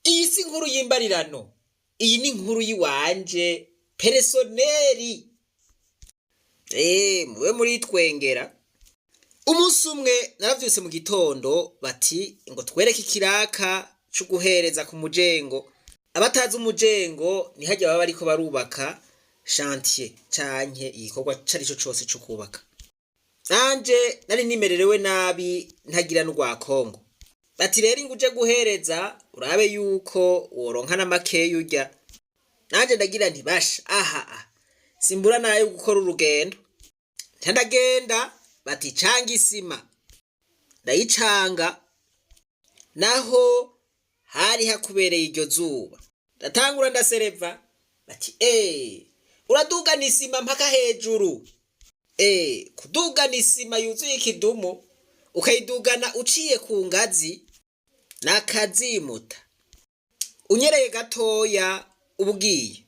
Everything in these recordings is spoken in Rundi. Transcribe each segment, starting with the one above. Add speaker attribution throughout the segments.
Speaker 1: Iyi si inkuru y'imbarirano, iyi ni inkuru y'iwanje personnel. Mube muritwengera. Umunsi umwe naravyutse mu gitondo, bati ngo twereke ikiraka co guhereza ku mujengo. Abatazi umujengo, ni harya baba bariko barubaka, chantier, canke igikorwa carico cose co kubaka. Nanje nari nimererewe nabi, ntagira n'urwa Kongo. Bati rero ingo uje guhereza, urabe yuko woronka n'amakeya urya. Nanje ndagira nti basha, aha simbura nayo gukora urugendo. Nca ndagenda, bati canga isima, ndayicanga. Naho hari hakubereye iryo zuba, ndatangura ndasereva. Bati uradugana isima mpaka hejuru. Kudugana isima yuzuye ikidumu, ukayidugana uciye ku ngazi, nakazimuta unyereye gatoya ubugiye.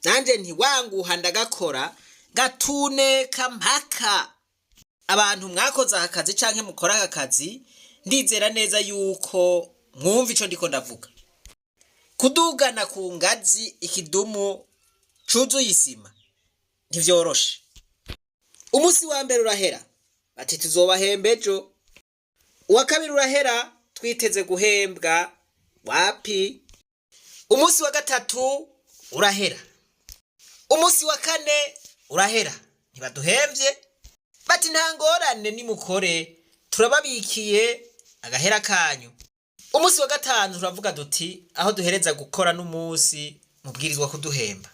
Speaker 1: Nanje ntiwanguha, ndagakora gatuneka mpaka. Abantu mwakoze aka kazi canke mukora aka kazi, ndizera neza yuko mwumva ico ndiko ndavuga. Kudugana ku ngazi ikidumu cuzuye isima ntivyoroshe. Umunsi wa mbere urahera, bati tuzobahemba ejo. Uwa kabiri urahera, twiteze guhembwa, wapi. Umunsi wa gatatu urahera, umunsi wa kane urahera, ntibaduhemvye. Bati nta ngorane, nimukore, turababikiye agahera kanyu. Umunsi wa gatanu turavuga duti aho duhereza gukora n'umunsi mubwirizwa kuduhemba.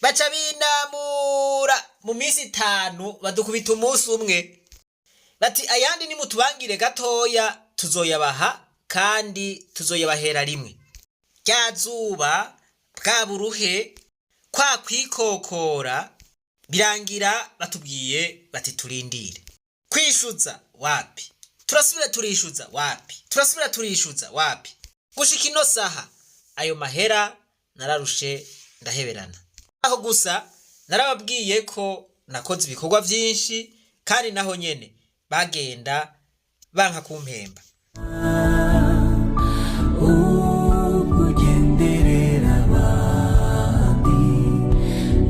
Speaker 1: Baca binamura mu minsi 5, badukubita umunsi umwe. Bati ayandi nimutubangire gatoya tuzoyabaha, kandi tuzoyabahera rimwe. Rya zuba, bwa buruhe, kwa kwikokora, birangira batubwiye bati turindire. Kwishuza wapi, turasubira turishuza wapi, turasubira turishuza wapi. Gushika ino saha ayo mahera nararushe, ndaheberana. Aho gusa narababwiye ko nakoze ibikorwa vyinshi, kandi naho nyene bagenda banka kumpemba.
Speaker 2: Ugenderera abandi,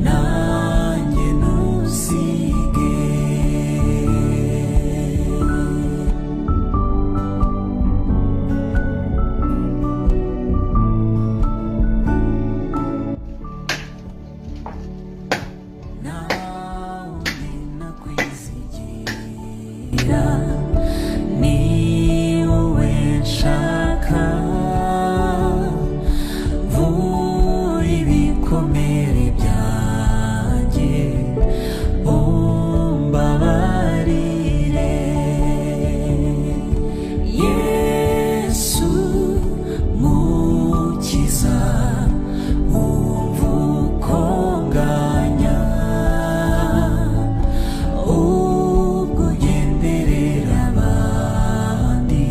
Speaker 2: nanjye ntusige. Nawe nakwizigira, ni wowe nshaka. Vura ibikomere byanjye, umbabarire, Yesu Mukiza. Umva uko nganya, ubwo ugenderera abandi,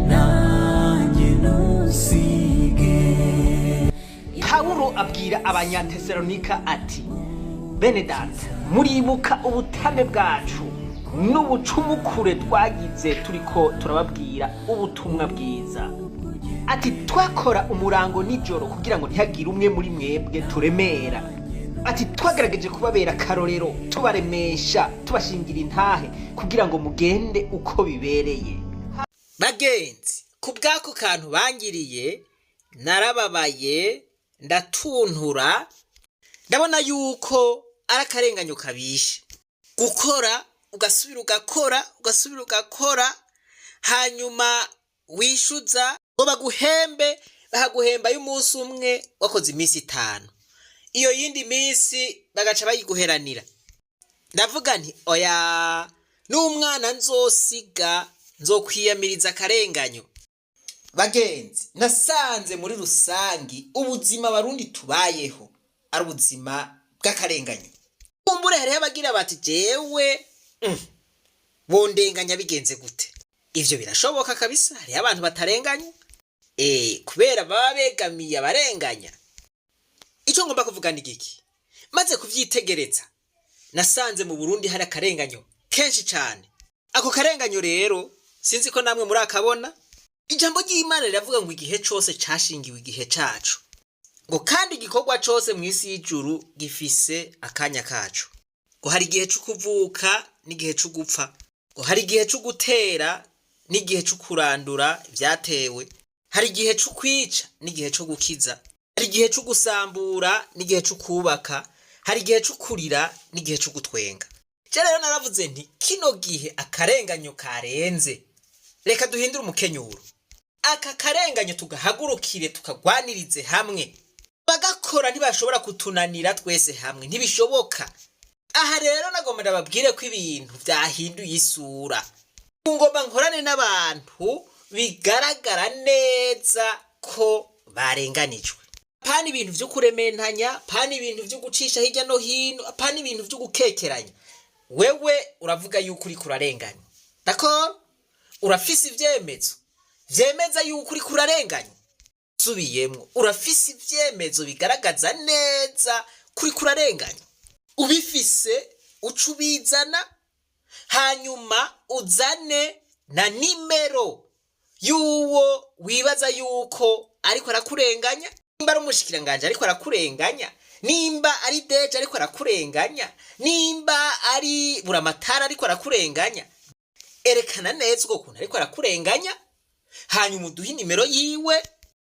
Speaker 2: nanjye ntusige.
Speaker 1: Pawulo abwira Abanyatesalonika ati: "Bene data, muribuka ubutame bwacu n'ubucumukure twagize turiko turababwira ubutumwa bwiza." Ati twakora umurango nijoro kugira ngo ntihagire umwe muri mwebwe turemera. Ati twagerageje kubabera akarorero, tubaremesha, tubashingira intahe kugira ngo mugende uko bibereye. Bagenzi, ku bw'ako kantu bangiriye, narababaye, ndatuntura, ndabona yuko ari akarenganyo kabishe. Gukora, ugasubira ugakora, ugasubira ugakora, hanyuma wishuza ngo baguhembe, bakaguhemba y'umunsi umwe wakoze iminsi 5, iyo yindi minsi bagaca bayiguheranira. Ndavuga nti oya, n'umwana nzosiga nzokwiyamiriza akarenganyo. Bagenzi, nasanze muri rusangi ubuzima Abarundi tubayeho ari ubuzima bw'akarenganyo. Kumbure hariho abagira bati jewe bondenganya bigenze gute? Ivyo birashoboka kabisa, hariho abantu batarenganya kubera baba begamiye abarenganya. Ico ngomba kuvuga ni giki? Maze kuvyitegereza, nasanze mu Burundi hari akarenganyo kenshi cane. Ako karenganyo rero sinzi ko namwe murakabona. Ijambo ry'Imana riravuga ngo igihe cose cashingiwe igihe cacu, ngo kandi igikorwa cose mu isi y'ijuru gifise akanya kacu, ngo hari igihe co kuvuka n'igihe co gupfa, ngo hari igihe co gutera n'igihe co kurandura ivyatewe, hari igihe co kwica n'igihe co gukiza, hari igihe co gusambura n'igihe co kubaka, hari igihe co kurira n'igihe co gutwenga. Je rero naravuze nti kino gihe akarenganyo karenze, reka duhindure umukenyuro, aka karenganyo tugahagurukire, tukagwanirize hamwe. Bagakora ntibashobora kutunanira twese hamwe, ntibishoboka. Aha rero nagomba ndababwire ko ibintu vyahinduye isura. Ngomba nkorane n'abantu bigaragara neza ko barenganijwe. Pana ibintu vyo kurementanya, pana ibintu vyo gucisha hirya no hino, pana ibintu vyo gukekeranya. Wewe uravuga yuko uriko urarenganywa, d'accord? Urafise ivyemezo vyemeza yuko uriko urarenganywa? Usubiyemwo, urafise ivyemezo bigaragaza neza ko uriko urarenganywa? Ubifise uca ubizana, hanyuma uzane na nimero y'uwo wibaza yuko ariko arakurenganya. Nimba ari umushikiranganje ariko arakurenganya, nimba ari DG ariko arakurenganya, nimba ari buramatara ariko arakurenganya, erekana neza ubwo kuntu ariko arakurenganya, hanyuma uduhe nimero yiwe,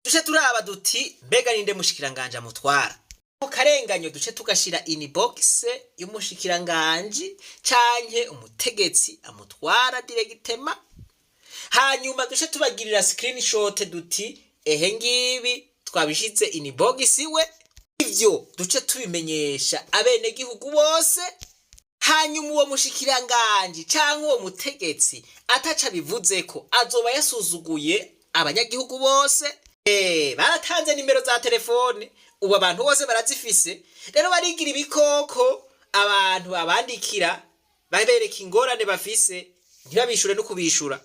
Speaker 1: duce turaba duti mbega ninde mushikiranganje amutwara. Mu karenganyo duce tugashira inbox y'umushikiranganji canke umutegetsi amutwara directement, hanyuma duce tubagirira screenshot duti ehe ngibi twabishize inbox we. Ivyo duce tubimenyesha abenegihugu bose, hanyuma uwo mushikiranganji canke uwo mutegetsi ataca bivuzeko azoba yasuzuguye abanyagihugu bose. Baratanze nimero za telefone, ubu abantu bose barazifise. Rero barigira ibikoko, abantu babandikira babereka ingorane bafise, ntibabishure no kubishura.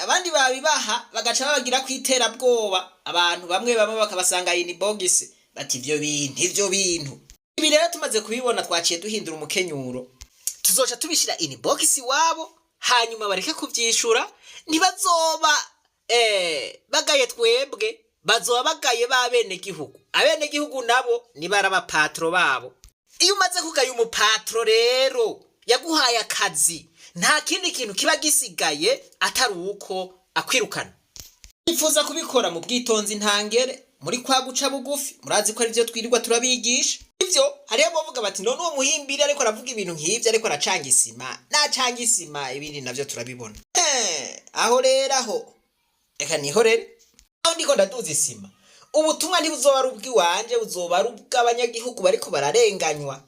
Speaker 1: Abandi babibaha bagaca babagira ku iterabwoba, abantu bamwe bamwe bakabasanga inbox bati ivyo bintu, ivyo bintu. Ibi rero tumaze kubibona twaciye duhindura umukenyuro, tuzoca tubishira inbox iwabo, hanyuma bareke kuvyishura. Ntibazoba bagaye twebwe, bazoba bagaye ba benegihugu. Abenegihugu nabo nibara abapatro babo. Iyo umaze kugaya umupatro rero yaguhaye akazi, nta kindi kintu kiba gisigaye atari uko akwirukana. Yifuza kubikora mu bwitonzi ntangere, muri kwa guca bugufi, murazi ko arivyo twirirwa turabigisha. Ivyo hariyo abavuga bati none uwo muhimbiri ariko aravuga ibintu nk'ivyo ariko aracanga isima, nacanga isima, ibindi navyo turabibona. Aho rero aho reka nihorere, aho ndiko ndaduza isima, ubutumwa ntibuzoba ari ubw'iwanje, buzoba ari ubw'abanyagihugu bariko bararenganywa.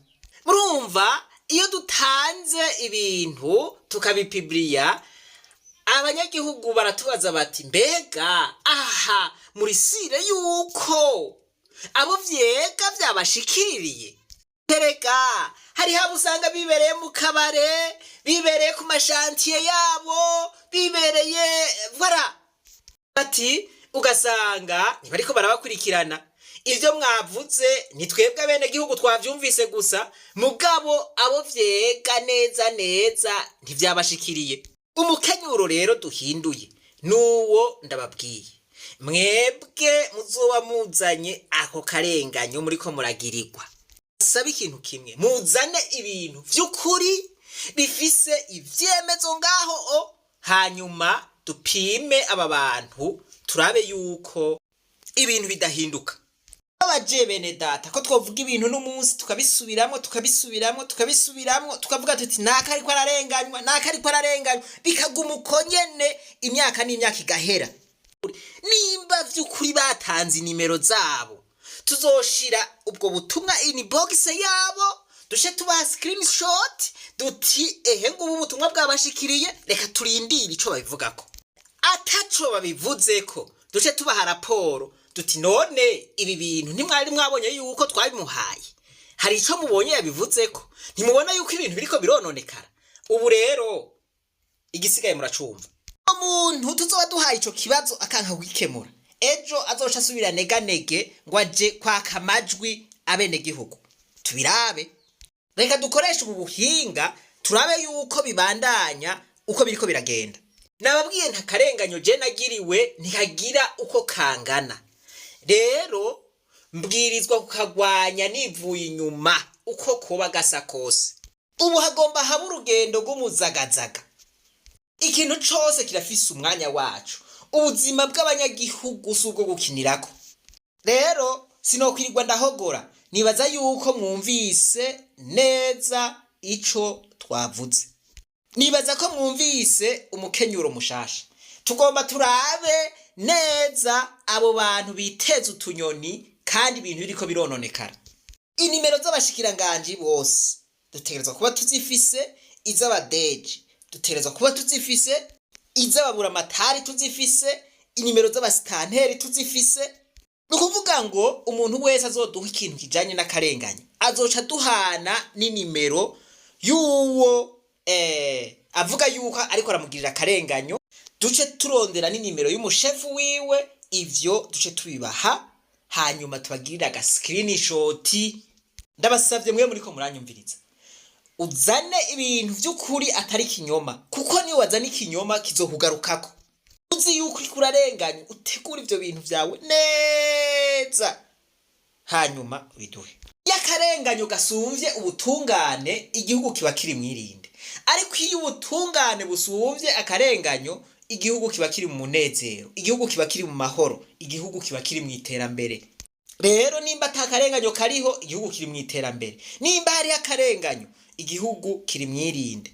Speaker 1: Murumva iyo dutanze ibintu tukabipibiriya, abanyagihugu baratubaza bati mbega aha muri sûrs yuko abo vyega vyabashikiriye? Tereka hariho abo usanga bibereye mu kabare, bibereye ku ma chantiers yabo, bibereye voilà, bati ugasanga ntibariko barabakurikirana. Ivyo mwavuze ni twebwe abenegihugu twavyumvise gusa, mugabo abo vyega neza neza ntivyabashikiriye. Umukenyuro rero duhinduye nuwo ndababwiye: mwebwe muzoba muzanye ako karenganyo muriko muragirirwa, saba ikintu kimwe, muzane ibintu vy'ukuri bifise ivyemezo ngaho o, hanyuma dupime aba bantu, turabe yuko ibintu bidahinduka. Abaje bene data ko twovuga ibintu n'umunsi tukabisubiramwo, tukabisubiramwo, tukabisubiramwo, tukavuga tuti naka ariko ararenganywa, naka ariko ararenganywa, bikaguma uko nyene imyaka n'imyaka igahera. Nimba vy'ukuri batanze inimero zabo, tuzoshira ubwo butumwa inbox yabo, duce tubaha screenshot duti ehe ngubu ubutumwa bwabashikiriye, reka turindire ico babivugako. Ataco babivuzeko, duce tubaha raporo duti none ibi bintu ntimwari mwabonye yuko twabimuhaye? Hari ico mubonye yabivuzeko? Ntimubona yuko ibintu biriko birononekara? Ubu rero igisigaye muracumva. Umuntu tuzoba duhaye ico kibazo akanka kugikemura, ejo azoca asubira neganege ngo aje kwaka amajwi abenegihugu. Tubirabe, reka dukoreshe ubu buhinga, turabe yuko bibandanya uko biriko biragenda. Nababwiye nta karenganyo je nagiriwe, ntihagira uko kangana. Rero mbwirizwa kukagwanya nivuye inyuma, uko koba gasa kose. Ubu hagomba haba urugendo rw'umuzagazaga. Ikintu cose kirafise umwanya wacu. Ubuzima bw'abanyagihugu si ubwo gukinirako. Rero sinokwirirwa ndahogora, nibaza yuko mwumvise neza ico twavuze. Nibaza ko mwumvise umukenyuro mushasha. Tugomba turabe neza abo bantu biteza utunyoni kandi ibintu biriko birononekara. Inimero z'abashikiranganji bose dutegerezwa kuba tuzifise, iz'abadeji dutegerezwa kuba tuzifise, iz'ababuramatari tuzifise, inimero z'abasitanteri tuzifise. Ni ukuvuga ngo umuntu wese azoduha ikintu kijanye n'akarenganyo azoca duhana n'inimero y'uwo avuga yuko ariko aramugirira akarenganyo, duce turondera n'inimero y'umushefu wiwe. Ivyo duce tubibaha, hanyuma tubagirire aga screenshot. Ndabasavye mwe muriko muranyumviriza, uzane ibintu vy'ukuri atari ikinyoma, kuko niyo wazana ikinyoma kizokugarukako. Uzi yuko uriko urarenganya, utegura ivyo bintu vyawe neza, hanyuma ubiduhe. Iyo akarenganyo gasumvye ubutungane, igihugu kiba kiri mwirinde, ariko iyo ubutungane busumvye akarenganyo, igihugu kiba kiri mu munezero, igihugu kiba kiri mu mahoro, igihugu kiba kiri mu iterambere. Rero nimba ata karenganyo kariho, igihugu kiri mu iterambere. Nimba hariho akarenganyo, igihugu kiri mwirinde.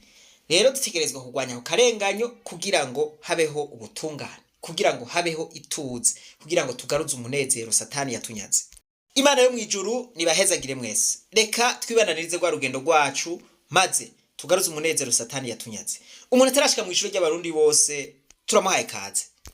Speaker 1: Rero dutegerezwa kurwanya ako karenganyo kugira ngo habeho ubutungane, kugira ngo habeho ituze, kugira ngo tugaruze umunezero Satani yatunyaze. Imana yo mw'ijuru nibahezagire mwese. Reka twibananirize rwa rugendo rwacu, maze tugaruze umunezero Satani yatunyaze. Umuntu atarashika mu ishuri ry'Abarundi bose, turamuhaye kaze.